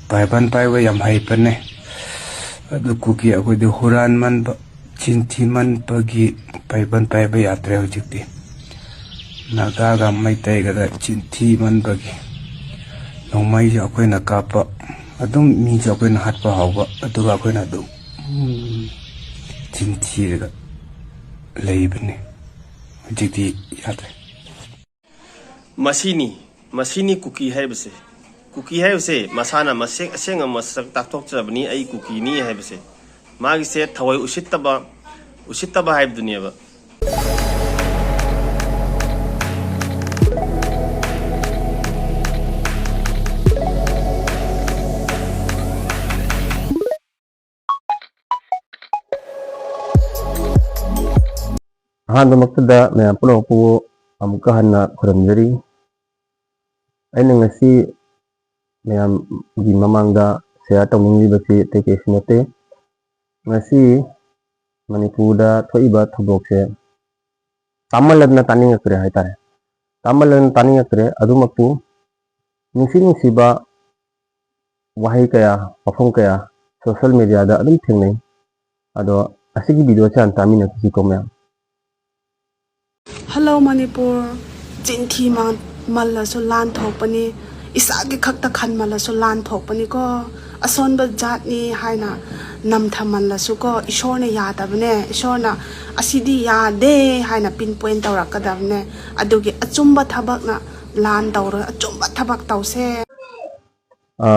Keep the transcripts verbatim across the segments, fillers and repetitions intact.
ꯄꯥꯏꯕꯟ ꯄꯥꯏꯕ ꯌꯥꯝ ꯍꯩꯕꯅꯦ꯫ ꯑꯗꯨ ꯀꯨꯀꯤ ꯑꯩꯈꯣꯏꯗꯤ ꯍꯨꯔꯥꯟꯃꯟꯕ, ꯆꯤꯟꯊꯤꯃꯟꯕꯒꯤ ꯄꯥꯏꯕꯟ ꯄꯥꯏꯕ ꯌꯥꯗ꯭ꯔꯦ ꯍꯧꯖꯤꯛꯇꯤ꯫ ꯅꯥꯒꯥꯒ ꯃꯩꯇꯩꯒꯗ ꯆꯤꯟꯊꯤꯃꯟꯕꯒꯤ ꯅꯣꯡꯃꯩꯁꯨ ꯑꯩꯈꯣꯏꯅ ꯀꯥꯞꯄ, ꯑꯗꯨꯝ ꯃꯤꯁꯨ ꯑꯩꯈꯣꯏꯅ ꯍꯥꯠꯄ ꯍꯧꯕ, ꯑꯗꯨꯒ ꯑꯩꯈꯣꯏꯅ ꯑꯗꯨꯝ ꯆꯤꯟꯊꯤꯔꯒ ꯂꯩꯕꯅꯤ꯫ ꯍꯧꯖꯤꯛꯇꯤ ꯌꯥꯗ꯭ꯔꯦ꯫ ꯃꯁꯤꯅꯤ, ꯃꯁꯤꯅꯤ ꯀꯨꯀꯤ ꯍꯥꯏꯕꯁꯦ꯫ ꯀꯨꯀꯤ ꯍꯥꯏꯕꯁꯦ ꯃꯁꯥꯅ ꯃꯁꯦꯛ ꯑꯁꯦꯡꯕ ꯃꯁꯛ ꯇꯥꯛꯊꯣꯛꯆꯕꯅꯤ, "ꯑꯩ ꯀꯨꯀꯤꯅꯤ" ꯍꯥꯏꯕꯁꯦ꯫ ꯃꯥꯒꯤꯁꯦ ꯊꯑꯣꯏ ꯎꯁꯤꯠꯇꯕ, ꯎꯁꯤꯠꯇꯕ ꯍꯥꯏꯕꯗꯨꯅꯦꯕ꯫ ꯑꯍꯥꯟꯕꯃꯛꯇꯗ ꯃꯌꯥꯝ ꯄꯨꯝꯅꯃꯛꯄꯨ ꯑꯃꯨꯛꯀ ꯍꯟꯅ ꯈꯨꯔꯨꯝꯖꯔꯤ꯫ ꯑꯩꯅ ꯉꯁꯤ ꯃꯌꯥꯝꯒꯤ ꯃꯃꯥꯡꯗ ꯁꯤꯌꯥꯔ ꯇꯧꯅꯤꯡꯂꯤꯕꯁꯤ ꯑꯇꯩ ꯀꯩꯁꯨ ꯅꯠꯇꯦ꯫ ꯉꯁꯤ ꯃꯅꯤꯄꯨꯔꯗ ꯊꯣꯛꯏꯕ ꯊꯧꯗꯣꯛꯁꯦ ꯇꯥꯃꯜꯂꯗꯅ ꯇꯥꯅꯤꯡꯉꯛꯇ꯭ꯔꯦ ꯍꯥꯏꯇꯥꯔꯦ꯫ ꯇꯥꯃꯜꯂꯗꯅ ꯇꯥꯅꯤꯡꯉꯛꯇ꯭ꯔꯦ꯫ ꯑꯗꯨꯃꯛꯄꯨ ꯅꯨꯡꯁꯤ ꯅꯨꯡꯁꯤꯕ ꯋꯥꯍꯩ ꯀꯌꯥ, ꯋꯥꯐꯝ ꯀꯌꯥ ꯁꯣꯁꯤꯌꯦꯜ ꯃꯦꯗꯤꯌꯥꯗ ꯑꯗꯨꯝ ꯊꯦꯡꯅꯩ꯫ ꯑꯗꯣ ꯑꯁꯤꯒꯤ ꯚꯤꯗꯤꯑꯣꯁꯦ ꯍꯥꯟꯅ ꯇꯥꯃꯤꯟꯅꯈꯤꯁꯤꯀꯣ ꯃꯌꯥꯝ꯫ ꯍꯜꯂꯣ ꯃꯅꯤꯄꯨꯔ, ꯆꯤꯟꯊꯤ ꯃꯥꯟ-, ꯃꯜꯂꯁꯨ ꯂꯥꯟ ꯊꯣꯛꯄꯅꯤ, ꯏꯁꯥꯒꯤ ꯈꯛꯇ ꯈꯟꯃꯜꯂꯁꯨ ꯂꯥꯟ ꯊꯣꯛꯄꯅꯤꯀꯣ꯫ ꯑꯁꯣꯟꯕ ꯖꯥꯠꯅꯤ ꯍꯥꯏꯅ ꯅꯝꯊꯃꯜꯂꯁꯨꯀꯣ, ꯏꯁꯣꯔꯅ ꯌꯥꯗꯕꯅꯦ꯫ ꯏꯁꯣꯔꯅ "ꯑꯁꯤꯗꯤ ꯌꯥꯗꯦ" ꯍꯥꯏꯅ ꯄꯤꯟ ꯄꯣꯏꯟ ꯇꯧꯔꯛꯀꯗꯕꯅꯦ꯫ ꯑꯗꯨꯒꯤ ꯑꯆꯨꯝꯕ ꯊꯕꯛꯅ ꯂꯥꯟ ꯇꯧꯔꯣꯏ, ꯑꯆꯨꯝꯕ ꯊꯕꯛ ꯇꯧꯁꯦ꯫ ꯑ,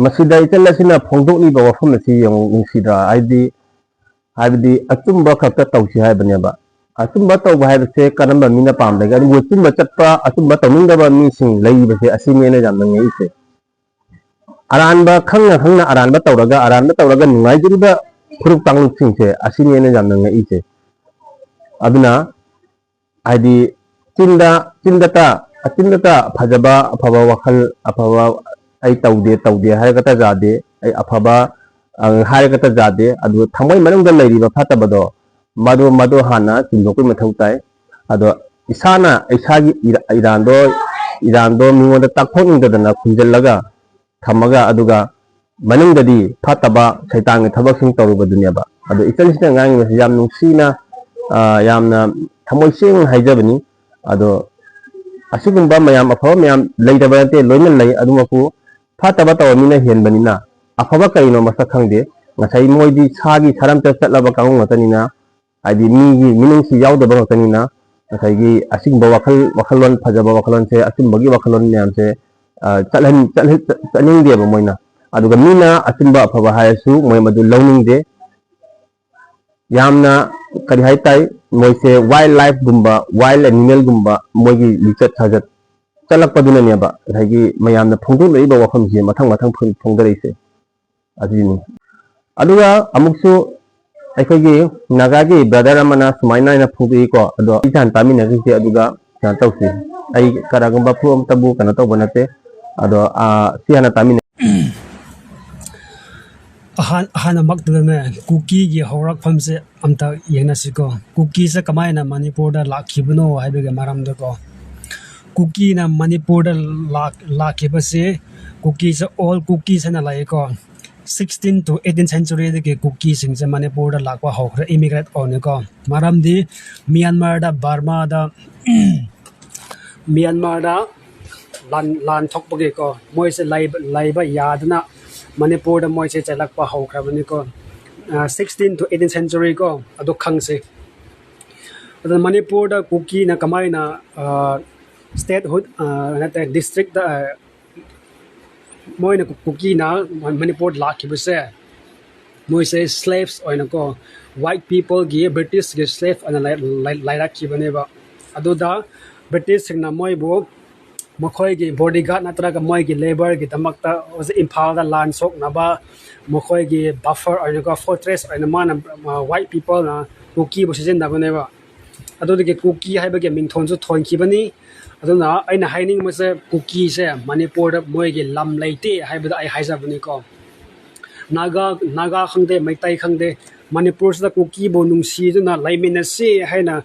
ꯃꯁꯤꯗ ꯏꯆꯜ ꯑꯁꯤꯅ ꯐꯣꯡꯗꯣꯛꯂꯤꯕ ꯋꯥꯐꯝ ꯑꯁꯤ ꯌꯦꯡꯉꯨ, ꯅꯨꯡꯁꯤꯗ꯭ꯔꯥ? ꯍꯥꯏꯗꯤ, ꯍꯥꯏꯕꯗꯤ ꯑꯆꯨꯝꯕ ꯈꯛꯇ ꯇꯧꯁꯤ ꯍꯥꯏꯕꯅꯦꯕ꯫ ꯑꯆꯨꯝꯕ ꯇꯧꯕ ꯍꯥꯏꯕꯁꯦ ꯀꯔꯝꯕ ꯃꯤꯅ ꯄꯥꯝꯗꯒꯦ? ꯑꯗꯨꯕꯨ ꯑꯆꯨꯝꯕ ꯆꯠꯄ, ꯑꯆꯨꯝꯕ ꯇꯧꯅꯤꯡꯗꯕ ꯃꯤꯁꯤꯡ ꯂꯩꯔꯤꯕꯁꯦ ꯑꯁꯤꯅꯦ ꯑꯩꯅ ꯌꯥꯝꯅ ꯉꯛꯏꯁꯦ꯫ ꯑꯔꯥꯟꯕ ꯈꯪꯅ ꯈꯪꯅ ꯑꯔꯥꯟꯕ ꯇꯧꯔꯒ, ꯑꯔꯥꯟꯕ ꯇꯧꯔꯒ ꯅꯨꯡꯉꯥꯏꯖꯔꯤꯕ ꯐꯨꯔꯨꯞ ꯀꯥꯡꯂꯨꯞꯁꯤꯡꯁꯦ ꯑꯁꯤꯅꯦ ꯑꯩꯅ ꯌꯥꯝꯅ ꯉꯛꯏꯁꯦ꯫ ꯑꯗꯨꯅ ꯍꯥꯏꯗꯤ ꯆꯤꯟꯗ, ꯆꯤꯟꯗꯇ, ꯑꯆꯤꯟꯗꯇ ꯐꯖꯕ, ꯑꯐꯕ ꯋꯥꯈꯜ, ꯑꯐꯕ "ꯑꯩ ꯇꯧꯗꯦ, ꯇꯧꯗꯦ" ꯍꯥꯏꯔꯒꯇ ꯌꯥꯗꯦ, "ꯑꯩ ꯑꯐꯕ", ꯑ, ꯍꯥꯏꯔꯒꯇ ꯌꯥꯗꯦ꯫ ꯑꯗꯨ ꯊꯃꯣꯏ ꯃꯅꯨꯡꯗ ꯂꯩꯔꯤꯕ ꯐꯠꯇꯕꯗꯣ, ꯃꯗꯨ, ꯃꯗꯨ ꯍꯥꯟꯅ ꯆꯨꯝꯊꯣꯛꯄꯒꯤ ꯃꯊꯧ ꯇꯥꯏ꯫ ꯑꯗꯣ ꯏꯁꯥꯅ ꯏꯁꯥꯒꯤ ꯏꯔꯥ-, ꯏꯔꯥꯟꯗꯣ, ꯏꯔꯥꯟꯗꯣ ꯃꯤꯉꯣꯟꯗ ꯇꯥꯛꯊꯣꯛꯅꯤꯡꯗꯗꯅ ꯈꯨꯝꯖꯤꯜꯂꯒ, ꯊꯝꯃꯒ, ꯑꯗꯨꯒ ꯃꯅꯨꯡꯗꯗꯤ ꯐꯠꯇꯕ ꯁꯩꯇꯥꯟꯒꯤ ꯊꯕꯛꯁꯤꯡ ꯇꯧꯔꯨꯕꯗꯨꯅꯦꯕ꯫ ꯑꯗꯣ ꯏꯆꯟꯁꯤꯅ ꯉꯥꯡꯉꯤꯕꯁꯤ ꯌꯥꯝ ꯅꯨꯡꯁꯤꯅ, ꯑ, ꯌꯥꯝꯅ ꯊꯃꯣꯏ ꯁꯦꯡꯅ ꯍꯥꯏꯖꯕꯅꯤ꯫ ꯑꯗꯣ ꯑꯁꯤꯒꯨꯝꯕ ꯃꯌꯥꯝ, ꯑꯐꯕ ꯃꯌꯥꯝ ꯂꯩꯇꯕ ꯅꯠꯇꯦ, ꯂꯣꯏꯅ ꯂꯩ꯫ ꯑꯗꯨꯃꯛꯄꯨ ꯐꯠꯇꯕ ꯇꯧꯕ ꯃꯤꯅ ꯍꯦꯟꯕꯅꯤꯅ ꯑꯐꯕ ꯀꯔꯤꯅꯣ ꯃꯁꯛ ꯈꯪꯗꯦ꯫ ꯉꯁꯥꯏ ꯃꯣꯏꯗꯤ ꯁꯥꯒꯤ ꯁꯥꯔꯝꯇ ꯆꯠꯂꯕ ꯀꯥꯡꯕꯨ ꯉꯥꯛꯇꯅꯤꯅ, ꯍꯥꯏꯗꯤ ꯃꯤꯒꯤ ꯃꯤꯅꯨꯡꯁꯤ ꯌꯥꯎꯗꯕ ꯉꯥꯛꯇꯅꯤꯅ, ꯉꯁꯥꯏꯒꯤ ꯑꯁꯤꯒꯨꯝꯕ ꯋꯥꯈꯜ, ꯋꯥꯈꯜꯂꯣꯟ, ꯐꯖꯕ ꯋꯥꯈꯜꯂꯣꯟꯁꯦ, ꯑꯆꯨꯝꯕꯒꯤ ꯋꯥꯈꯜꯂꯣꯟ ꯃꯌꯥꯝꯁꯦ, ꯑ, ꯆꯠꯍꯟ-, ꯆꯠꯍꯟ-, ꯆꯠ-, ꯆꯠꯅꯤꯡꯗꯦꯕ ꯃꯣꯏꯅ꯫ ꯑꯗꯨꯒ ꯃꯤꯅ ꯑꯆꯨꯝꯕ ꯑꯐꯕ ꯍꯥꯏꯔꯁꯨ ꯃꯣꯏ ꯃꯗꯨ ꯂꯧꯅꯤꯡꯗꯦ꯫ ꯌꯥꯝꯅ, ꯀꯔꯤ ꯍꯥꯏ ꯇꯥꯏ, ꯃꯣꯏꯁꯦ wild lifeꯒꯨꯝꯕ, wild animalꯒꯨꯝꯕ ꯃꯣꯏꯒꯤ ꯂꯤꯆꯠ ꯁꯥꯖꯠ ꯆꯠꯂꯛꯄꯗꯨꯅꯅꯦꯕ ꯉꯁꯥꯏꯒꯤ ꯃꯌꯥꯝꯅ ꯐꯣꯡꯗꯣꯛꯂꯛꯏꯕ ꯋꯥꯐꯝꯁꯦ ꯃꯊꯪ ꯃꯊꯪ ꯐꯣꯡ-, ꯐꯣꯡꯗꯔꯛꯏꯁꯦ꯫ ꯑꯗꯨꯅꯤ꯫ ꯑꯗꯨꯒ ꯑꯃꯨꯛꯁꯨ ꯑꯩꯈꯣꯏꯒꯤ ꯅꯥꯒꯥꯒꯤ brother ꯑꯃꯅ ꯁꯨꯃꯥꯏꯅ ꯍꯥꯏꯅ ꯐꯣꯡꯗꯣꯛꯏꯀꯣ꯫ ꯑꯗꯣ ꯑꯩ ꯍꯥꯟꯅ ꯇꯥꯃꯤꯟꯅꯈꯤꯁꯦ, ꯑꯗꯨꯒ ꯀꯩꯅꯣ ꯇꯧꯁꯤ꯫ ꯑꯩ ꯀꯅꯥꯒꯨꯝꯕ proof ꯑꯃꯇꯕꯨ ꯀꯩꯅꯣ ꯇꯧꯕ ꯅꯠꯇꯦ꯫ ꯑꯗꯣ, ꯑꯥ, ꯁꯤ ꯍꯥꯟꯅ ꯇꯥꯃꯤꯟꯅ꯫ ꯑꯍꯥꯟ ꯑꯍꯥꯟꯕꯃꯛꯇꯗꯅꯦ, ꯀꯨꯀꯤꯒꯤ ꯍꯧꯔꯛꯐꯝꯁꯦ ꯑꯝꯇ ꯌꯦꯡꯅꯁꯤꯀꯣ꯫ ꯀꯨꯀꯤꯁꯦ ꯀꯃꯥꯏꯅ ꯃꯅꯤꯄꯨꯔꯗ ꯂꯥꯛꯈꯤꯕꯅꯣ ꯍꯥꯏꯕꯒꯤ ꯃꯔꯝꯗꯀꯣ꯫ ꯀꯨꯀꯤꯅ ꯃꯅꯤꯄꯨꯔꯗ ꯂꯥꯛ ꯂꯥꯛꯈꯤꯕꯁꯦ, ꯀꯨꯀꯤꯁꯦ, all Kukis ꯍꯥꯏꯅ ꯂꯩꯌꯦꯀꯣ꯫ Sixteen to eighteen centuryꯗꯒꯤ ꯀꯨꯀꯤꯁꯤꯡꯁꯦ ꯃꯅꯤꯄꯨꯔꯗ ꯂꯥꯛꯄ ꯍꯧꯈ꯭ꯔꯦ, immigrate ꯑꯣꯏꯅꯀꯣ꯫ ꯃꯔꯝꯗꯤ ꯃ꯭ꯌꯥꯟꯃꯥꯔꯗ, ꯕꯔꯃꯥꯗ, ꯃ꯭ꯌꯥꯟꯃꯥꯔꯗ ꯂꯥꯟ ꯂꯥꯟ ꯊꯣꯛꯄꯒꯤꯀꯣ, ꯃꯣꯏꯁꯦ ꯂꯩꯕ ꯂꯩꯕ ꯌꯥꯗꯅ ꯃꯅꯤꯄꯨꯔꯗ ꯃꯣꯏꯁꯦ ꯆꯠꯂꯛꯄ ꯍꯧꯈ꯭ꯔꯕꯅꯤꯀꯣ꯫ Sixteen to eighteen century ꯀꯣ, ꯑꯗꯨ ꯈꯪꯁꯦ꯫ ꯑꯗꯨꯅ ꯃꯅꯤꯄꯨꯔꯗ ꯀꯨꯀꯤꯅ ꯀꯃꯥꯏꯅ statehood, ꯅꯠꯇꯦ, districtꯇ, ꯃꯣꯏꯅ ꯀꯨ- ꯀꯨꯀꯤꯅ ꯃꯅꯤꯄꯨꯔꯗ ꯂꯥꯛꯈꯤꯕꯁꯦ, ꯃꯣꯏꯁꯦ slaves ꯑꯣꯏꯅꯀꯣ, white peopleꯒꯤ, Britishꯀꯤ slave ꯑꯣꯏꯅ ꯂꯩ- ꯂꯩ- ꯂꯩꯔꯛꯈꯤꯕꯅꯦꯕ꯫ ꯑꯗꯨꯗ Britishꯁꯤꯡꯅ ꯃꯣꯏꯕꯨ ꯃꯈꯣꯏꯒꯤ bodyguard ꯅꯠꯇ꯭ꯔꯒ ꯃꯣꯏꯒꯤ labourꯒꯤꯗꯃꯛꯇ ꯍꯧꯖꯤꯛ ꯏꯝꯐꯥꯜꯗ ꯂꯥꯟ ꯁꯣꯛꯅꯕ ꯃꯈꯣꯏꯒꯤ buffer ꯑꯣꯏꯅꯀꯣ, fortress ꯑꯣꯏꯅ ꯃꯥꯅ, white peopleꯅ ꯀꯨꯀꯤꯕꯨ ꯁꯤꯖꯤꯟꯅꯕꯅꯦꯕ꯫ ꯑꯗꯨꯗꯒꯤ ꯀꯨꯀꯤ ꯍꯥꯏꯕꯒꯤ ꯃꯤꯡꯊꯣꯟꯁꯨ ꯊꯣꯟꯈꯤꯕꯅꯤ꯫ ꯑꯗꯨꯅ ꯑꯩꯅ ꯍꯥꯏꯅꯤꯡꯕꯁꯦ, ꯀꯨꯀꯤꯁꯦ ꯃꯅꯤꯄꯨꯔꯗ ꯃꯣꯏꯒꯤ ꯂꯝ ꯂꯩꯇꯦ ꯍꯥꯏꯕꯗ ꯑꯩ ꯍꯥꯏꯖꯕꯅꯤꯀꯣ꯫ ꯅꯥꯒꯥ ꯅꯥꯒꯥ ꯈꯪꯗꯦ, ꯃꯩꯇꯩ ꯈꯪꯗꯦ, ꯃꯅꯤꯄꯨꯔꯁꯤꯗ ꯀꯨꯀꯤꯕꯨ ꯅꯨꯡꯁꯤꯗꯨꯅ ꯂꯩꯃꯤꯟꯅꯁꯤ ꯍꯥꯏꯅ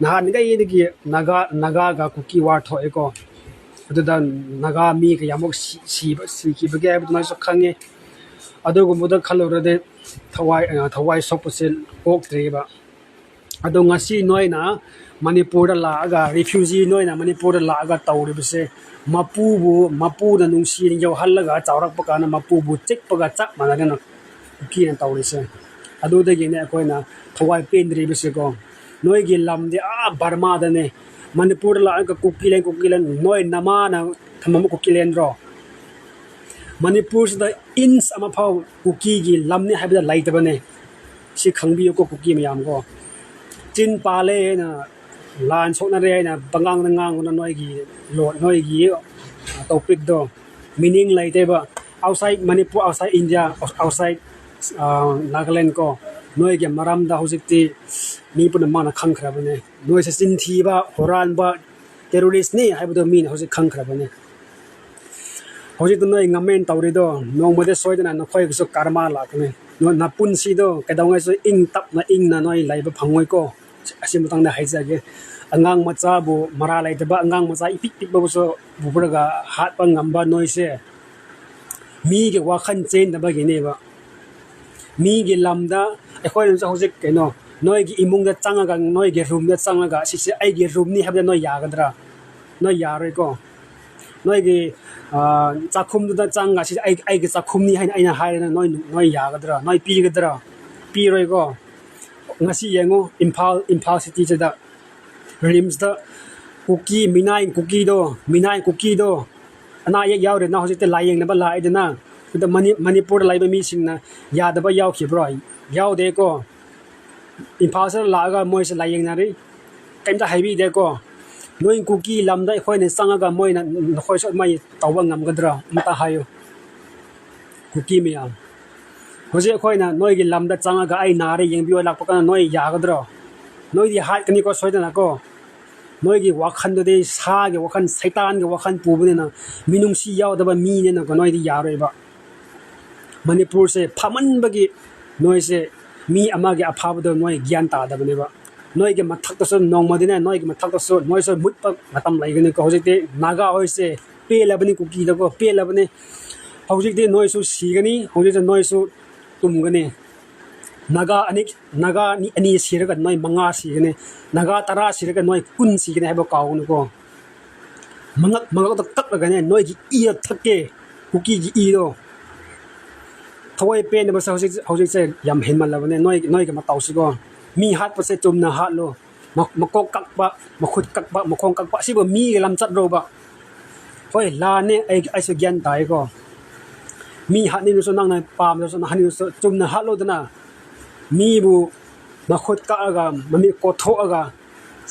ꯅꯍꯥꯟꯉꯩꯗꯒꯤ ꯅꯥꯒꯥ ꯅꯥꯒꯥꯒ ꯀꯨꯀꯤ war ꯊꯣꯛꯑꯦꯀꯣ꯫ ꯑꯗꯨꯗ ꯅꯥꯒꯥ ꯃꯤ ꯀꯌꯥꯃꯨꯛ ꯁꯤ-, ꯁꯤꯕ, ꯁꯤꯈꯤꯕꯒꯦ ꯍꯥꯏꯕꯗꯨ ꯅꯣꯏꯁꯨ ꯈꯪꯉꯤ꯫ ꯑꯗꯨꯒꯨꯝꯕꯗ ꯈꯜꯂꯨꯔꯗꯤ ꯊꯋꯥꯏ, ꯑ, ꯊꯋꯥꯏ ꯁꯣꯛꯄꯁꯦ ꯄꯣꯛꯇ꯭ꯔꯤꯕ꯫ ꯑꯗꯣ ꯉꯁꯤ ꯅꯣꯏꯅ ꯃꯅꯤꯄꯨꯔꯗ ꯂꯥꯛꯑꯒ, refugee ꯅꯣꯏꯅ ꯃꯅꯤꯄꯨꯔꯗ ꯂꯥꯛꯑꯒ ꯇꯧꯔꯤꯕꯁꯦ, ꯃꯄꯨꯕꯨ, ꯃꯄꯨꯅ ꯅꯨꯡꯁꯤꯅ ꯌꯣꯛꯍꯜꯂꯒ ꯆꯥꯎꯔꯛꯄ ꯀꯥꯟꯗ ꯃꯄꯨꯕꯨ ꯆꯤꯛꯄꯒ ꯆꯞ ꯃꯥꯟꯅꯔꯦꯅ ꯀꯨꯀꯤꯅ ꯇꯧꯔꯤꯁꯦ꯫ ꯑꯗꯨꯗꯒꯤꯅꯦ ꯑꯩꯈꯣꯏꯅ ꯊꯋꯥꯏ ꯄꯦꯟꯗ꯭ꯔꯤꯕꯁꯦꯀꯣ꯫ ꯅꯣꯏꯒꯤ ꯂꯝꯗꯤ ꯑꯥ ꯕꯔꯃꯥꯗꯅꯦ꯫ ꯃꯅꯤꯄꯨꯔꯗ ꯂꯥꯛꯑꯒ ꯀꯨꯀꯤꯂꯦꯟ, ꯀꯨꯀꯤꯂꯦꯟ, ꯅꯣꯏ ꯅꯃꯥꯅ ꯊꯝꯃꯝꯕ ꯀꯨꯀꯤꯂꯦꯟꯗ꯭ꯔꯣ? ꯃꯅꯤꯄꯨꯔꯁꯤꯗ inch ꯑꯃꯐꯥꯎ ꯀꯨꯀꯤꯒꯤ ꯂꯝꯅꯤ ꯍꯥꯏꯕꯗ ꯂꯩꯇꯕꯅꯦ꯫ ꯁꯤ ꯈꯪꯕꯤꯌꯨꯀꯣ, ꯀꯨꯀꯤ ꯃꯌꯥꯝ ꯀꯣ꯫ ꯆꯤꯟ ꯄꯥꯜꯂꯦ ꯍꯥꯏꯅ, ꯂꯥꯟ ꯁꯣꯛꯅꯔꯦ ꯍꯥꯏꯅ ꯄꯉꯥꯡꯗ ꯉꯥꯡꯒꯅꯨ꯫ ꯅꯣꯏꯒꯤ ꯂꯣꯟ, ꯅꯣꯏꯒꯤ, ꯑ, topicꯗꯣ meaning ꯂꯩꯇꯦꯕ꯫ Outside Manipur, outside India, outside, ꯑ, ꯅꯥꯒꯥꯂꯦꯟ ꯀꯣ, ꯅꯣꯏꯒꯤ ꯃꯔꯝꯗ ꯍꯧꯖꯤꯛꯇꯤ ꯃꯤ ꯄꯨꯝꯅꯃꯛꯅ ꯈꯪꯈ꯭ꯔꯕꯅꯦ꯫ ꯅꯣꯏꯁꯦ ꯆꯤꯟꯊꯤꯕ, ꯍꯨꯔꯥꯟꯕ, terroristꯅꯤ ꯍꯥꯏꯕꯗꯣ ꯃꯤꯅ ꯍꯧꯖꯤꯛ ꯈꯪꯈ꯭ꯔꯕꯅꯦ꯫ ꯍꯧꯖꯤꯛꯇ ꯅꯣꯏ ꯉꯝꯃꯦꯅ ꯇꯧꯔꯤꯗꯣ, ꯅꯣꯡꯃꯗꯤ ꯁꯣꯏꯗꯅ ꯅꯈꯣꯏꯒꯤꯁꯨ ꯀꯔꯃ ꯂꯥꯛꯀꯅꯤ꯫ ꯅꯣꯏ ꯅꯄꯨꯟꯁꯤꯗꯣ ꯀꯩꯗꯧꯉꯩꯁꯨ ꯏꯪ ꯇꯞꯅ ꯏꯪꯅ ꯅꯣꯏ ꯂꯩꯕ ꯐꯪꯉꯣꯏꯀꯣ꯫ ꯑꯁꯤ ꯃꯇꯥꯡꯗ ꯍꯥꯏꯖꯒꯦ꯫ ꯑꯉꯥꯡ ꯃꯆꯥꯕꯨ, ꯃꯔꯥ ꯂꯩꯇꯕ ꯑꯉꯥꯡ ꯃꯆꯥ ꯏꯄꯤꯛ ꯄꯤꯛꯄꯕꯨꯁꯨ ꯄꯨꯔꯒ ꯍꯥꯠꯄ ꯉꯝꯕ ꯅꯣꯏꯁꯦ, ꯃꯤꯒꯤ ꯋꯥꯈꯜ ꯆꯦꯟꯗꯕꯒꯤꯅꯦꯕ꯫ ꯃꯤꯒꯤ ꯂꯝꯗ ꯑꯩꯈꯣꯏꯅꯁꯨ ꯍꯧꯖꯤꯛ ꯀꯩꯅꯣ, ꯅꯣꯏꯒꯤ ꯏꯃꯨꯡꯗ ꯆꯪꯉꯒ, ꯅꯣꯏꯒꯤ roomꯗ ꯆꯪꯉꯒ, "ꯁꯤꯁꯦ ꯑꯩꯒꯤ roomꯅꯤ" ꯍꯥꯏꯕꯗ ꯅꯣꯏ ꯌꯥꯒꯗ꯭ꯔꯥ? ꯅꯣꯏ ꯌꯥꯔꯣꯏꯀꯣ꯫ ꯅꯣꯏꯒꯤ, ꯑ, ꯆꯥꯛꯈꯨꯝꯗꯨꯗ ꯆꯪꯉꯒ, "ꯁꯤꯁꯦ ꯑꯩ, ꯑꯩꯒꯤ ꯆꯥꯛꯈꯨꯝꯅꯤ" ꯍꯥꯏꯅ ꯑꯩꯅ ꯍꯥꯏꯔꯦꯅ ꯅꯣꯏ, ꯅꯣꯏ ꯌꯥꯒꯗ꯭ꯔꯥ? ꯅꯣꯏ ꯄꯤꯒꯗ꯭ꯔꯥ? ꯄꯤꯔꯣꯏꯀꯣ꯫ ꯉꯁꯤ ꯌꯦꯡꯉꯨ, ꯏꯝꯐꯥꯜ, ꯏꯝꯐꯥꯜ cityꯁꯤꯗ, RIMSꯇ ꯀꯨꯀꯤ, ꯃꯤꯅꯥꯏ ꯀꯨꯀꯤꯗꯣ, ꯃꯤꯅꯥꯏ ꯀꯨꯀꯤꯗꯣ, ꯑꯅꯥ ꯑꯌꯦꯛ ꯌꯥꯎꯔꯦꯅ ꯍꯧꯖꯤꯛꯇꯤ ꯂꯥꯏꯌꯦꯡꯅꯕ ꯂꯥꯛꯏꯗꯅ꯫ ꯑꯗ ꯃꯅꯤ-, ꯃꯅꯤꯄꯨꯔꯗ ꯂꯩꯕ ꯃꯤꯁꯤꯡꯅ ꯌꯥꯗꯕ ꯌꯥꯎꯈꯤꯕ꯭ꯔꯣ? ꯌꯥꯎꯗꯦꯀꯣ꯫ ꯏꯝꯐꯥꯜꯁꯤꯗ ꯂꯥꯛꯑꯒ ꯃꯣꯏꯁꯦ ꯂꯥꯏꯌꯦꯡꯅꯔꯤ, ꯀꯩꯝꯇ ꯍꯥꯏꯕꯤꯗꯦꯀꯣ꯫ ꯅꯣꯏ ꯀꯨꯀꯤ ꯂꯝꯗ ꯑꯩꯈꯣꯏꯅ ꯆꯪꯉꯒ ꯃꯣꯏꯅ ꯅꯈꯣꯏꯁꯨ ꯑꯗꯨꯃꯥꯏꯅ ꯇꯧꯕ ꯉꯝꯒꯗ꯭ꯔꯥ? ꯑꯃꯇ ꯍꯥꯏꯌꯨ꯫ ꯀꯨꯀꯤ ꯃꯌꯥꯝ, ꯍꯧꯖꯤꯛ ꯑꯩꯈꯣꯏꯅ ꯅꯣꯏꯒꯤ ꯂꯝꯗ ꯆꯪꯉꯒ "ꯑꯩ ꯅꯥꯔꯦ, ꯌꯦꯡꯕꯤꯌꯣ" ꯂꯥꯛꯄ ꯀꯥꯟꯗ ꯅꯣꯏ ꯌꯥꯒꯗ꯭ꯔꯣ? ꯅꯣꯏꯗꯤ ꯍꯥꯠꯀꯅꯤꯀꯣ, ꯁꯣꯏꯗꯅꯀꯣ꯫ ꯅꯣꯏꯒꯤ ꯋꯥꯈꯜꯗꯨꯗꯤ ꯁꯥꯒꯤ ꯋꯥꯈꯜ, ꯁꯩꯇꯥꯟꯒꯤ ꯋꯥꯈꯜ ꯄꯨꯕꯅꯤꯅ, ꯃꯤꯅꯨꯡꯁꯤ ꯌꯥꯎꯗꯕ ꯃꯤꯅꯤꯅꯀꯣ, ꯅꯣꯏꯗꯤ ꯌꯥꯔꯣꯏꯕ꯫ ꯃꯅꯤꯄꯨꯔꯁꯦ ꯐꯃꯟꯕꯒꯤ ꯅꯣꯏꯁꯦ ꯃꯤ ꯑꯃꯒꯤ ꯑꯐꯕꯗꯣ ꯅꯣꯏ ꯒ꯭ꯌꯥꯟ ꯇꯥꯗꯕꯅꯦꯕ꯫ ꯅꯣꯏꯒꯤ ꯃꯊꯛꯇꯁꯨ ꯅꯣꯡꯃꯗꯤꯅꯦ, ꯅꯣꯏꯒꯤ ꯃꯊꯛꯇꯁꯨ ꯅꯣꯏꯁꯨ ꯃꯨꯠꯄ ꯃꯇꯝ ꯂꯩꯒꯅꯤꯀꯣ꯫ ꯍꯧꯖꯤꯛꯇꯤ ꯅꯥꯒꯥ ꯍꯣꯏꯁꯦ ꯄꯦꯜꯂꯕꯅꯤ, ꯀꯨꯀꯤꯗꯀꯣ ꯄꯦꯜꯂꯕꯅꯤ꯫ ꯍꯧꯖꯤꯛꯇꯤ ꯅꯣꯏꯁꯨ ꯁꯤꯒꯅꯤ, ꯍꯧꯖꯤꯛꯇꯤ ꯅꯣꯏꯁꯨ ꯇꯨꯝꯒꯅꯤ꯫ ꯅꯥꯒꯥ ꯑꯅꯤ, ꯅꯥꯒꯥ ꯑꯅꯤ, ꯑꯅꯤ ꯁꯤꯔꯒ ꯅꯣꯏ ꯃꯉꯥ ꯁꯤꯒꯅꯤ, ꯅꯥꯒꯥ ꯇꯔꯥ ꯁꯤꯔꯒ ꯅꯣꯏ ꯀꯨꯟ ꯁꯤꯒꯅꯤ ꯍꯥꯏꯕ ꯀꯥꯎꯒꯅꯨꯀꯣ꯫ ꯃꯉꯛ, ꯃꯉꯛꯇ ꯀꯛꯂꯒꯅꯦ ꯅꯣꯏꯒꯤ ꯏ ꯊꯛꯀꯦ, ꯀꯨꯀꯤꯒꯤ ꯏꯗꯣ꯫ ꯊꯋꯥꯏ ꯄꯦꯟꯗꯕꯁꯦ ꯍꯧꯖꯤꯛ, ꯍꯧꯖꯤꯛꯁꯦ ꯌꯥꯝ ꯍꯦꯟꯃꯜꯂꯕꯅꯦ ꯅꯣꯏ, ꯅꯣꯏꯒꯤ ꯃꯇꯧꯁꯤꯀꯣ꯫ ꯃꯤ ꯍꯥꯠꯄꯁꯦ ꯆꯨꯝꯅ ꯍꯥꯠꯂꯣ꯫ ꯃ-, ꯃꯀꯣꯛ ꯀꯛꯄ, ꯃꯈꯨꯠ ꯀꯛꯄ, ꯃꯈꯣꯡ ꯀꯛꯄ, ꯑꯁꯤꯕꯨ ꯃꯤꯒꯤ ꯂꯝꯆꯠꯔꯣꯕ? ꯍꯣꯏ, ꯂꯥꯟꯅꯦ, ꯑꯩ, ꯑꯩꯁꯨ ꯒ꯭ꯌꯥꯟ ꯇꯥꯏꯀꯣ꯫ ꯃꯤ ꯍꯥꯠꯅꯤꯡꯂꯁꯨ, ꯅꯪꯅ ꯄꯥꯝꯗ꯭ꯔꯁꯨ, ꯅꯪ ꯍꯥꯠꯅꯤꯡꯂꯁꯨ ꯆꯨꯝꯅ ꯍꯥꯠꯂꯣꯗꯅ꯫ ꯃꯤꯕꯨ ꯃꯈꯨꯠ ꯀꯛꯑꯒ, ꯃꯃꯤꯠ ꯀꯣꯠꯊꯣꯛꯑꯒ,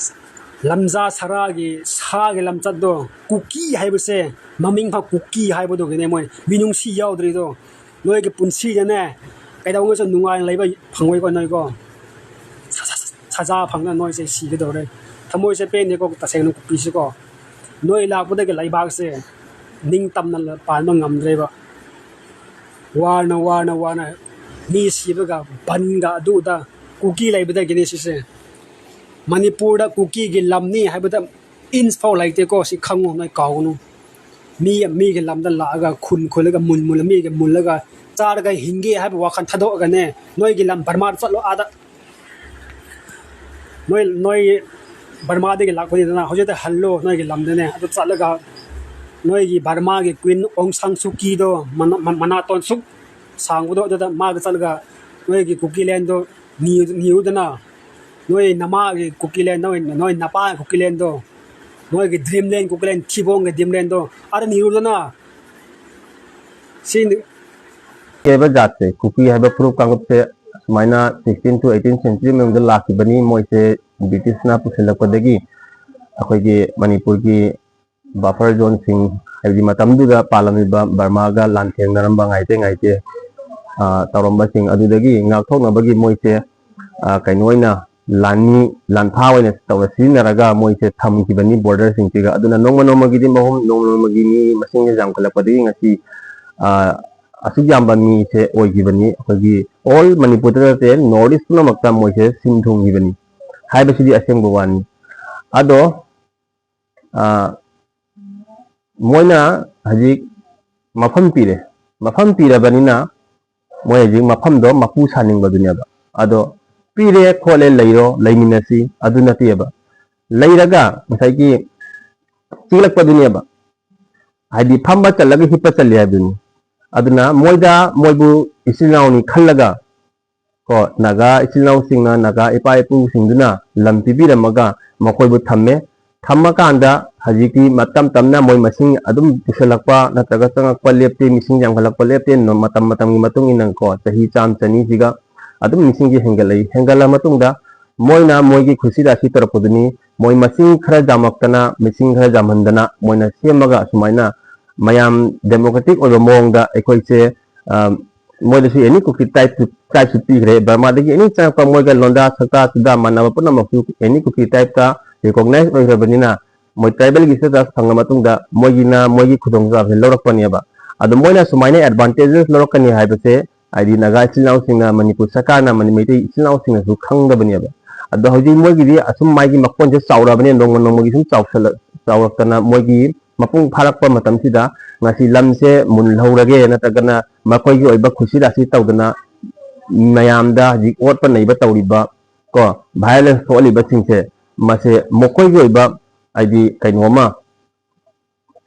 ꯂꯝꯖꯥ ꯁꯔꯥꯒꯤ, ꯁꯥꯒꯤ ꯂꯝꯆꯠꯇꯣ, ꯀꯨꯀꯤ ꯍꯥꯏꯕꯁꯦ, ꯃꯃꯤꯡ ꯐꯥꯎ ꯀꯨꯀꯤ ꯍꯥꯏꯕꯗꯨꯒꯤꯅꯦ ꯃꯣꯏ ꯃꯤꯅꯨꯡꯁꯤ ꯌꯥꯎꯗ꯭ꯔꯤꯗꯣ꯫ ꯅꯣꯏꯒꯤ ꯄꯨꯟꯁꯤꯗꯅꯦ, ꯀꯩꯗꯧꯉꯩꯁꯨ ꯅꯨꯡꯉꯥꯏꯅ ꯂꯩꯕ ꯐꯪꯉꯣꯏꯀꯣ ꯅꯣꯏꯀꯣ꯫ ꯁ-, ꯁ-, ꯁ-, ꯁꯖꯥ ꯐꯪꯉ ꯅꯣꯏꯁꯦ ꯁꯤꯒꯗꯧꯔꯦ꯫ ꯊꯃꯣꯏꯁꯦ ꯄꯦꯟꯗꯦꯀꯣ, ꯇꯁꯦꯡꯅ ꯀꯨꯀꯤꯁꯤꯀꯣ꯫ ꯅꯣꯏ ꯂꯥꯛꯄꯗꯒꯤ ꯂꯩꯕꯥꯛꯁꯦ ꯅꯤꯡꯇꯝꯅ ꯄꯥꯟꯕ ꯉꯝꯗ꯭ꯔꯦꯕ꯫ ꯋꯥꯔꯅ, ꯋꯥꯔꯅ, ꯋꯥꯔꯅ ꯃꯤ ꯁꯤꯕꯒ ꯕꯟꯒ ꯑꯗꯨꯗ ꯀꯨꯀꯤ ꯂꯩꯕꯗꯒꯤꯅꯤ ꯁꯤꯁꯦ꯫ ꯃꯅꯤꯄꯨꯔꯗ ꯀꯨꯀꯤꯒꯤ ꯂꯝꯅꯤ ꯍꯥꯏꯕꯗ ꯏꯟꯁ ꯐꯥꯎ ꯂꯩꯇꯦꯀꯣ, ꯁꯤ ꯈꯪꯉꯨ, ꯅꯣꯏ ꯀꯥꯎꯒꯅꯨ꯫ ꯃꯤ, ꯃꯤꯒꯤ ꯂꯝꯗ ꯂꯥꯛꯑꯒ ꯈꯨꯟ ꯈꯨꯜꯂꯒ ꯃꯨꯟ ꯃꯨꯜꯂ, ꯃꯤꯒꯤ ꯃꯨꯜꯂꯒ ꯆꯥꯔꯒ ꯍꯤꯡꯒꯦ ꯍꯥꯏꯕ ꯋꯥꯈꯜ ꯊꯥꯗꯣꯛꯑꯒꯅꯦ, ꯅꯣꯏꯒꯤ ꯂꯝ ꯕꯔꯃꯥꯗ ꯆꯠꯂꯣ, ꯑꯥꯗ꯫ ꯅꯣꯏ, ꯅꯣꯏ ꯕꯔꯃꯥꯗꯒꯤ ꯂꯥꯛꯄꯅꯤꯗꯅ, ꯍꯧꯖꯤꯛꯇ ꯍꯜꯂꯣ ꯅꯣꯏꯒꯤ ꯂꯝꯗꯅꯦ꯫ ꯑꯗꯨ ꯆꯠꯂꯒ ꯅꯣꯏꯒꯤ ꯕꯔꯃꯥꯒꯤ ꯀ꯭ꯋꯤꯟ ꯑꯣꯡ ꯁꯥꯡ ꯁꯨꯀꯤꯗꯣ, ꯃꯅꯥ-, ꯃ-, ꯃꯅꯥꯇꯣꯟ ꯁꯨꯛ ꯁꯥꯡꯕꯗꯣ, ꯑꯗꯨꯗ ꯃꯥꯒ ꯆꯠꯂꯒ ꯅꯣꯏꯒꯤ ꯀꯨꯀꯤꯂꯦꯟꯗꯣ ꯅꯤꯌꯨ-, ꯅꯤꯌꯨꯗꯅ꯫ ꯅꯣꯏ ꯅꯃꯥꯒꯤ ꯀꯨꯀꯤꯂꯦꯟ, ꯅꯣꯏ, ꯅꯣꯏ ꯅꯄꯥꯒꯤ ꯀꯨꯀꯤꯂꯦꯟꯗꯣ, ꯅꯣꯏꯒꯤ ꯗ꯭ꯔꯤꯝꯂꯦꯟ ꯀꯨꯀꯤꯂꯦꯟ, ꯊꯤꯕꯣꯡꯒꯤ ꯗ꯭ꯔꯤꯝꯂꯦꯟꯗꯣ ꯑꯥꯗ ꯅꯤꯔꯨꯗꯅ꯫ ꯁꯤ ꯍꯥꯏꯕ ꯖꯥꯠꯁꯦ, ꯀꯨꯀꯤ ꯍꯥꯏꯕ ꯐꯨꯔꯨꯞ ꯀꯥꯡꯂꯨꯞꯁꯦ ꯁꯨꯃꯥꯏꯅ sixteen to eighteen century ꯃꯅꯨꯡꯗ ꯂꯥꯛꯈꯤꯕꯅꯤ꯫ ꯃꯣꯏꯁꯦ ꯕ꯭ꯔꯤꯇꯤꯁꯅ ꯄꯨꯁꯤꯜꯂꯛꯄꯗꯒꯤ ꯑꯩꯈꯣꯏꯒꯤ ꯃꯅꯤꯄꯨꯔꯒꯤ ꯕꯐꯔ ꯖꯣꯟꯁꯤꯡ, ꯍꯥꯏꯕꯗꯤ ꯃꯇꯝꯗꯨꯗ ꯄꯥꯜꯂꯝꯃꯤꯕ ꯕꯔꯃꯥꯒ ꯂꯥꯟꯊꯦꯡꯅꯔꯝꯕ ꯉꯥꯏꯇꯦ ꯉꯥꯏꯇꯦ, ꯑ, ꯇꯧꯔꯝꯕꯁꯤꯡ ꯑꯗꯨꯗꯒꯤ ꯉꯥꯛꯊꯣꯛꯅꯕꯒꯤ ꯃꯣꯏꯁꯦ, ꯑ, ꯀꯩꯅꯣ ꯑꯣꯏꯅ ꯂꯥꯟꯃꯤ, ꯂꯥꯟꯐꯥ ꯑꯣꯏꯅ ꯇꯧꯔ ꯁꯤꯖꯤꯟꯅꯔꯒ ꯃꯣꯏꯁꯦ ꯊꯝꯈꯤꯕꯅꯤ ꯕꯣꯔꯗꯔꯁꯤꯡꯁꯤꯒ꯫ ꯑꯗꯨꯅ ꯅꯣꯡꯃ ꯅꯣꯡꯃꯒꯤꯗꯤ ꯃꯍꯨꯝ, ꯅꯣꯡꯃ ꯅꯣꯡꯃꯒꯤ ꯃꯤ ꯃꯁꯤꯡꯁꯦ ꯌꯥꯝꯈꯠꯂꯛꯄꯗꯒꯤ ꯉꯁꯤ, ꯑ, ꯑꯁꯨꯛ ꯌꯥꯝꯕ ꯃꯤꯁꯦ ꯑꯣꯏꯈꯤꯕꯅꯤ꯫ ꯑꯩꯈꯣꯏꯒꯤ ꯑꯣꯜ ꯃꯅꯤꯄꯨꯔꯗ ꯅꯠꯇꯦ, ꯅꯣꯔꯠ ꯏꯁ ꯄꯨꯝꯅꯃꯛꯇ ꯃꯣꯏꯁꯦ ꯁꯤꯟ ꯊꯨꯡꯈꯤꯕꯅꯤ꯫ ꯍꯥꯏꯕꯁꯤꯗꯤ ꯑꯁꯦꯡꯕ ꯋꯥꯅꯤ꯫ ꯑꯗꯣ ꯃꯣꯏꯅ ꯍꯧꯖꯤꯛ ꯃꯐꯝ ꯄꯤꯔꯦ꯫ ꯃꯐꯝ ꯄꯤꯔꯕꯅꯤꯅ ꯃꯣꯏ ꯍꯧꯖꯤꯛ ꯃꯐꯝꯗꯣ ꯃꯄꯨ ꯁꯥꯅꯤꯡꯕꯗꯨꯅꯦꯕ꯫ ꯑꯗꯣ ꯄꯤꯔꯦ ꯈꯣꯠꯂꯦ, ꯂꯩꯔꯣ, ꯂꯩꯃꯤꯟꯅꯁꯤ, ꯑꯗꯨ ꯅꯠꯇꯦꯕ꯫ ꯂꯩꯔꯒ ꯉꯁꯥꯏꯒꯤ ꯆꯤꯛꯂꯛꯄꯗꯨꯅꯦꯕ꯫ ꯍꯥꯏꯗꯤ ꯐꯝꯕ ꯆꯠꯂꯒ ꯍꯤꯞꯄ ꯆꯠꯂꯤ ꯍꯥꯏꯕꯗꯨꯅꯤ꯫ ꯑꯗꯨꯅ ꯃꯣꯏꯗ, ꯃꯣꯏꯕꯨ ꯏꯆꯤꯜ ꯏꯅꯥꯎꯅꯤ ꯈꯜꯂꯒ ꯀꯣ, ꯅꯥꯒꯥ ꯏꯆꯤꯜ ꯏꯅꯥꯎꯁꯤꯡꯅ, ꯅꯥꯒꯥ ꯏꯄꯥ ꯏꯄꯨꯁꯤꯡꯗꯨꯅ ꯂꯝ ꯄꯤꯕꯤꯔꯝꯃꯒ ꯃꯈꯣꯏꯕꯨ ꯊꯝꯃꯦ꯫ ꯊꯝꯃꯀꯥꯟꯗ ꯍꯧꯖꯤꯛꯇꯤ ꯃꯇꯝ ꯇꯞꯅ ꯃꯣꯏ ꯃꯁꯤꯡ ꯑꯗꯨꯝ ꯄꯤꯁꯜꯂꯛꯄ ꯅꯠꯇ꯭ꯔꯒ ꯆꯪꯉꯛꯄ ꯂꯦꯞꯇꯦ, ꯃꯤꯁꯤꯡ ꯌꯥꯝꯈꯠꯂꯛꯄ ꯂꯦꯞꯇꯦ꯫ ꯅꯣ-, ꯃꯇꯝ ꯃꯇꯝꯒꯤ ꯃꯇꯨꯡ ꯏꯟꯅꯀꯣ, ꯆꯍꯤ ꯆꯥꯝ ꯆꯅꯤꯁꯤꯒ ꯑꯗꯨꯝ ꯃꯤꯁꯤꯡꯁꯦ ꯍꯦꯟꯒꯠꯂꯛꯏ꯫ ꯍꯦꯟꯒꯠꯂ ꯃꯇꯨꯡꯗ ꯃꯣꯏꯅ ꯃꯣꯏꯒꯤ ꯈꯨꯠꯁꯤ ꯔꯥꯁꯤ ꯇꯧꯔꯛꯄꯗꯨꯅꯤ꯫ ꯃꯣꯏ ꯃꯁꯤꯡ ꯈꯔ ꯌꯥꯝꯃꯛꯇꯅ, ꯃꯤꯁꯤꯡ ꯈꯔ ꯌꯥꯝꯍꯟꯗꯅ ꯃꯣꯏꯅ ꯁꯦꯝꯃꯒ ꯑꯁꯨꯃꯥꯏꯅ ꯃꯌꯥꯝ democratic ꯑꯣꯏꯕ ꯃꯑꯣꯡꯗ ꯑꯩꯈꯣꯏꯁꯦ, ꯑ, ꯃꯣꯏꯗꯁꯨ any ꯀꯨꯀꯤ tribe, tribeꯁꯨ ꯄꯤꯈ꯭ꯔꯦ꯫ ꯕꯔꯃꯥꯗꯒꯤ any ꯆꯪꯉꯛꯄ ꯃꯣꯏꯒ ꯂꯣꯟꯗꯥ, ꯁꯛꯇꯥ, ꯆꯨꯗꯥ ꯃꯥꯟꯅꯕ ꯄꯨꯝꯅꯃꯛꯁꯨ any ꯀꯨꯀꯤ tribeꯇ recognize ꯑꯣꯏꯈ꯭ꯔꯕꯅꯤꯅ ꯃꯣꯏ tribalꯒꯤ status ꯐꯪꯉ ꯃꯇꯨꯡꯗ ꯃꯣꯏꯒꯤꯅ ꯃꯣꯏꯒꯤ ꯈꯨꯗꯣꯡꯆꯥꯕꯁꯦ ꯂꯧꯔꯛꯄꯅꯦꯕ꯫ ꯑꯗꯣ ꯃꯣꯏꯅ ꯁꯨꯃꯥꯏꯅ advantages ꯂꯧꯔꯛꯀꯅꯤ ꯍꯥꯏꯕꯁꯦ ꯍꯥꯏꯗꯤ ꯅꯥꯒꯥ ꯏꯆꯤꯜ ꯏꯅꯥꯎꯁꯤꯡꯅ, ꯃꯅꯤꯄꯨꯔ ꯁꯔꯀꯥꯔꯅ ꯃꯅꯤ-, ꯃꯩꯇꯩ ꯏꯆꯤꯜ ꯏꯅꯥꯎꯁꯤꯡꯅꯁꯨ ꯈꯪꯗꯕꯅꯦꯕ꯫ ꯑꯗꯣ ꯍꯧꯖꯤꯛ ꯃꯣꯏꯒꯤꯗꯤ ꯑꯁꯨꯝ ꯃꯥꯒꯤ ꯃꯀꯣꯟꯁꯦ ꯆꯥꯎꯔꯛꯑꯕꯅꯤꯅ ꯅꯣꯡꯃ ꯅꯣꯡꯃꯒꯤ ꯁꯨꯝ ꯆꯥꯎꯁꯜꯂꯛ-, ꯆꯥꯎꯔꯛꯇꯅ ꯃꯣꯏꯒꯤ ꯃꯄꯨꯡ ꯐꯥꯔꯛꯄ ꯃꯇꯝꯁꯤꯗ ꯉꯁꯤ ꯂꯝꯁꯦ ꯃꯨꯜꯍꯧꯔꯒꯦ ꯅꯠꯇ꯭ꯔꯒꯅ ꯃꯈꯣꯏꯒꯤ ꯑꯣꯏꯕ ꯈꯨꯠꯁꯤ ꯔꯥꯁꯤ ꯇꯧꯗꯅ ꯃꯌꯥꯝꯗ ꯍꯧꯖꯤꯛ ꯑꯣꯠꯄ ꯅꯩꯕ ꯇꯧꯔꯤꯕ ꯀꯣ, violence ꯊꯣꯛꯍꯜꯂꯤꯕꯁꯤꯡꯁꯦ ꯃꯁꯦ ꯃꯈꯣꯏꯒꯤ ꯑꯣꯏꯕ ꯍꯥꯏꯗꯤ ꯀꯩꯅꯣ ꯑꯃ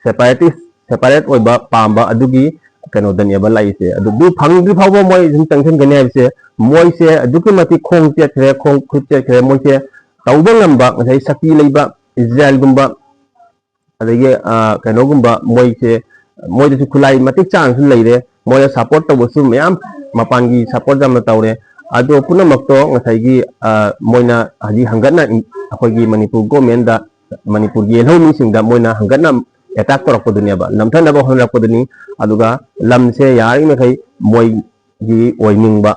separatist, separate ꯑꯣꯏꯕ ꯄꯥꯝꯕ ꯑꯗꯨꯒꯤ ꯀꯩꯅꯣꯗꯅꯦꯕ ꯂꯥꯛꯏꯁꯦ꯫ ꯑꯗꯨꯕꯨ ꯐꯪꯗ꯭ꯔꯤ ꯐꯥꯎꯕ ꯃꯣꯏ ꯑꯗꯨꯝ ꯆꯪꯁꯤꯟꯒꯅꯤ ꯍꯥꯏꯕꯁꯦ, ꯃꯣꯏꯁꯦ ꯑꯗꯨꯛꯀꯤ ꯃꯇꯤꯛ ꯈꯣꯡ ꯆꯦꯠꯈ꯭ꯔꯦ, ꯈꯣꯡ ꯈꯨꯠ ꯆꯦꯠꯈ꯭ꯔꯦ꯫ ꯃꯣꯏꯁꯦ ꯇꯧꯕ ꯉꯝꯕ, ꯉꯁꯥꯏ ꯁꯛꯇꯤ ꯂꯩꯕ ꯏꯖꯔꯥꯏꯜꯒꯨꯝꯕ, ꯑꯗꯒꯤ, ꯑ, ꯀꯩꯅꯣꯒꯨꯝꯕ, ꯃꯣꯏꯁꯦ, ꯃꯣꯏꯗꯁꯨ ꯈꯨꯠꯂꯥꯏ ꯃꯇꯤꯛ ꯆꯥꯅꯁꯨ ꯂꯩꯔꯦ, ꯃꯣꯏꯅ support ꯇꯧꯕꯁꯨ ꯃꯌꯥꯝ ꯃꯄꯥꯟꯒꯤ support ꯌꯥꯝꯅ ꯇꯧꯔꯦ꯫ ꯑꯗꯣ ꯄꯨꯝꯅꯃꯛꯇꯣ ꯉꯁꯥꯏꯒꯤ, ꯑ, ꯃꯣꯏꯅ ꯍꯧꯖꯤꯛ ꯍꯪꯒꯠꯅ ꯏꯟ-, ꯑꯩꯈꯣꯏꯒꯤ ꯃꯅꯤꯄꯨꯔ governmentꯗ, ꯃꯅꯤꯄꯨꯔꯒꯤ ꯌꯦꯜꯍꯧꯃꯤꯁꯤꯡꯗ ꯃꯣꯏꯅ ꯍꯪꯒꯠꯅ attack ꯇꯧꯔꯛꯄꯗꯨꯅꯦꯕ, ꯅꯝꯊꯅꯕ ꯍꯣꯠꯅꯔꯛꯄꯗꯨꯅꯤ꯫ ꯑꯗꯨꯒ ꯂꯝꯁꯦ ꯌꯥꯔꯤꯃꯈꯩ ꯃꯣꯏꯒꯤ ꯑꯣꯏꯅꯤꯡꯕ,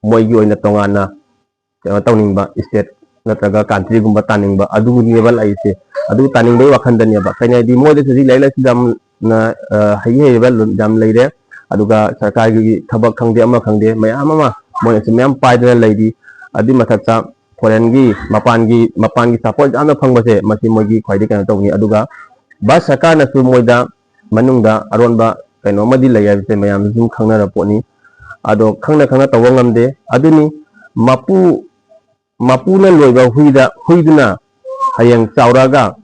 ꯃꯣꯏꯒꯤ ꯑꯣꯏꯅ ꯇꯣꯉꯥꯟꯅ ꯀꯩꯅꯣ ꯇꯧꯅꯤꯡꯕ, state ꯅꯠꯇ꯭ꯔꯒ countryꯒꯨꯝꯕ ꯇꯥꯅꯤꯡꯕ, ꯑꯗꯨꯒꯤꯅꯦꯕ ꯂꯥꯛꯏꯁꯦ꯫ ꯑꯗꯨ ꯇꯥꯅꯤꯡꯕꯒꯤ ꯋꯥꯈꯜꯗꯅꯦꯕ꯫ ꯀꯩꯅꯣ ꯍꯥꯏꯗꯤ ꯃꯣꯏꯗꯁꯨ ꯍꯧꯖꯤꯛ ꯂꯥꯏꯔꯤꯛ ꯂꯥꯏꯁꯨ ꯌꯥꯝꯅ, ꯑ, ꯍꯩ ꯍꯩꯔꯕ ꯌꯥꯝ ꯂꯩꯔꯦ꯫ ꯑꯗꯨꯒ ꯁꯔꯀꯥꯔꯒꯤ ꯊꯕꯛ ꯈꯪꯗꯦ, ꯑꯃ ꯈꯪꯗꯦ, ꯃꯌꯥꯝ ꯑꯃ ꯃꯣꯏꯅꯁꯨ ꯃꯌꯥꯝ ꯄꯥꯏꯗꯅ ꯂꯩꯔꯤ꯫ ꯑꯗꯨꯏ ꯃꯊꯛꯇ ꯐꯣꯔꯦꯟꯒꯤ, ꯃꯄꯥꯟꯒꯤ ꯃꯄꯥꯟꯒꯤ ꯁꯄꯣꯔꯠ ꯌꯥꯝꯅ ꯐꯪꯕꯁꯦ, ꯃꯁꯤ ꯃꯣꯏꯒꯤ ꯈ꯭ꯋꯥꯏꯗꯒꯤ ꯀꯩꯅꯣ ꯇꯧꯅꯤ꯫ ꯑꯗꯨꯒ ꯚꯥꯔꯠ ꯁꯔꯀꯥꯔꯅꯁꯨ ꯃꯣꯏꯗ ꯃꯅꯨꯡꯗ ꯑꯔꯣꯟꯕ ꯀꯩꯅꯣ ꯑꯃꯗꯤ ꯂꯩ ꯍꯥꯏꯕꯁꯦ ꯃꯌꯥꯝꯁꯨ ꯁꯨꯝ ꯈꯪꯅꯔ ꯄꯣꯠꯅꯤ꯫ ꯑꯗꯣ ꯈꯪꯅ ꯈꯪꯅ ꯇꯧꯕ ꯉꯝꯗꯦ꯫ ꯑꯗꯨꯅꯤ, ꯃꯄꯨ ꯃꯄꯨꯅ ꯂꯣꯏꯕ ꯍꯨꯏꯗ ꯍꯨꯏꯗꯨꯅ ꯍꯌꯦꯡ ꯆꯥꯎꯔꯛꯑꯒ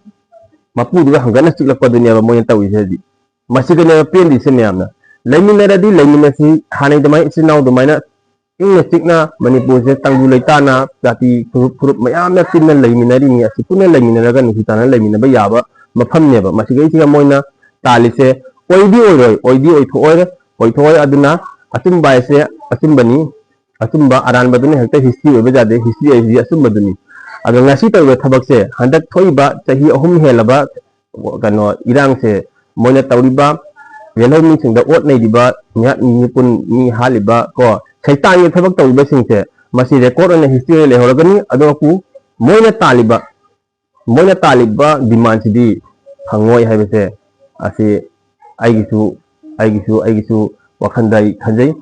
ꯃꯄꯨꯗꯨꯒ ꯍꯪꯒꯠꯅ ꯆꯤꯛꯂꯛꯄꯗꯨꯅꯦꯕ ꯃꯣꯏꯅ ꯇꯧꯔꯤꯁꯦ ꯍꯧꯖꯤꯛ꯫ ꯃꯁꯤꯗꯅꯦꯕ ꯄꯦꯟꯗ꯭ꯔꯤꯁꯦ ꯃꯌꯥꯝꯅ꯫ ꯂꯩꯃꯤꯟꯅꯔꯗꯤ ꯂꯩꯃꯤꯟꯅꯁꯤ, ꯍꯥꯟꯅꯩ ꯑꯗꯨꯃꯥꯏꯅ ꯏꯆꯤꯟ ꯏꯅꯥꯎ ꯑꯗꯨꯃꯥꯏꯅ ꯏꯪꯅ ꯆꯤꯛꯅ ꯃꯅꯤꯄꯨꯔꯁꯦ ꯇꯪꯗꯨ ꯂꯩꯇꯥꯅ, ꯖꯥꯇꯤ ꯐꯨꯔꯨꯞ ꯐꯨꯔꯨꯞ ꯃꯌꯥꯝꯅ ꯇꯤꯟꯅ ꯂꯩꯃꯤꯟꯅꯔꯤꯅꯤ꯫ ꯑꯁꯤ ꯄꯨꯟꯅ ꯂꯩꯃꯤꯟꯅꯔꯒ ꯅꯨꯡꯁꯤ ꯆꯥꯟꯅꯅ ꯂꯩꯃꯤꯟꯅꯕ ꯌꯥꯕ ꯃꯐꯝꯅꯦꯕ꯫ ꯃꯁꯤꯗꯩꯁꯤꯗ ꯃꯣꯏꯅ ꯇꯥꯜꯂꯤꯁꯦ ꯑꯣꯏꯗꯤ ꯑꯣꯏꯔꯣꯏ, ꯑꯣꯏꯗꯤ ꯑꯣꯏꯊꯣꯛꯑꯣꯏ, ꯑꯣꯏꯊꯣꯛꯑꯣꯏ꯫ ꯑꯗꯨꯅ ꯑꯆꯨꯝꯕ ꯍꯥꯏꯁꯦ ꯑꯆꯨꯝꯕꯅꯤ꯫ ꯑꯆꯨꯝꯕ ꯑꯔꯥꯟꯕꯗꯨꯅ ꯍꯦꯛꯇ ꯍꯤꯁꯇ꯭ꯔꯤ ꯑꯣꯏꯕ ꯌꯥꯗꯦ꯫ ꯍꯤꯁꯇ꯭ꯔꯤ ꯍꯥꯏꯁꯤꯗꯤ ꯑꯆꯨꯝꯕꯗꯨꯅꯤ꯫ ꯑꯗꯣ ꯉꯁꯤ ꯇꯧꯔꯤꯕ ꯊꯕꯛꯁꯦ ꯍꯟꯗꯛ ꯊꯣꯛꯏꯕ ꯆꯍꯤ ꯑꯍꯨꯝ ꯍꯦꯜꯂꯕ ꯀꯩꯅꯣ ꯏꯔꯥꯡꯁꯦ, ꯃꯣꯏꯅ ꯇꯧꯔꯤꯕ ꯌꯦꯜꯍꯧ ꯃꯤꯁꯤꯡꯗ ꯑꯣꯠ ꯅꯩꯔꯤꯕ, ꯃꯤꯍꯥꯠ ꯃꯤꯄꯨꯟ ꯃꯤ ꯍꯥꯠꯂꯤꯕ ꯀꯣ, ꯁꯩꯇꯥꯟꯒꯤ ꯊꯕꯛ ꯇꯧꯔꯤꯕꯁꯤꯡꯁꯦ, ꯃꯁꯤ ꯔꯦꯀꯣꯔꯠ ꯑꯣꯏꯅ ꯍꯤꯁꯇ꯭ꯔꯤ ꯑꯣꯏꯅ ꯂꯩꯍꯧꯔꯒꯅꯤ꯫ ꯑꯗꯨꯕꯨ ꯃꯣꯏꯅ ꯇꯥꯜꯂꯤꯕ ꯃꯣꯏꯅ ꯇꯥꯜꯂꯤꯕ ꯗꯤꯃꯥꯟꯁꯤꯗꯤ ꯐꯪꯉꯣꯏ ꯍꯥꯏꯕꯁꯦ ꯑꯁꯤ ꯑꯩꯒꯤꯁꯨ ꯑꯩꯒꯤꯁꯨ ꯑꯩꯒꯤꯁꯨ ꯋꯥꯈꯜꯗ ꯑꯩ ꯈꯟꯖꯩ꯫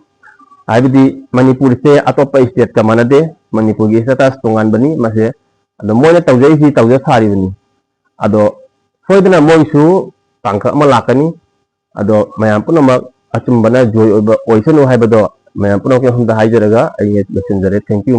ꯍꯥꯏꯕꯗꯤ ꯃꯅꯤꯄꯨꯔꯁꯦ ꯑꯇꯣꯞꯄ ꯏꯁꯇꯦꯠꯀ ꯃꯥꯟꯅꯗꯦ꯫ ꯃꯅꯤꯄꯨꯔꯒꯤ ꯁ꯭ꯇꯦꯇꯁ ꯇꯣꯉꯥꯟꯕꯅꯤ꯫ ꯃꯁꯦ ꯑꯗꯣ ꯃꯣꯏꯅ ꯇꯧꯖꯔꯤꯁꯤ ꯇꯧꯖ ꯁꯥꯔꯤꯕꯅꯤ꯫ ꯑꯗꯣ ꯁꯣꯏꯗꯅ ꯃꯣꯏꯁꯨ ꯇꯥꯡꯀꯛ ꯑꯃ ꯂꯥꯛꯀꯅꯤ꯫ ꯑꯗꯣ ꯃꯌꯥꯝ ꯄꯨꯝꯅꯃꯛ ꯑꯆꯨꯝꯕꯅ ꯖꯣꯏ ꯑꯣꯏꯕ ꯑꯣꯏꯁꯅꯨ ꯍꯥꯏꯕꯗꯣ ꯃꯌꯥꯝ ꯄꯨꯝꯅꯃꯛꯀꯤ ꯃꯐꯝꯗ ꯍꯥꯏꯖꯔꯒ ꯑꯩ ꯂꯣꯏꯁꯤꯟꯖꯔꯦ꯫ Thank you꯫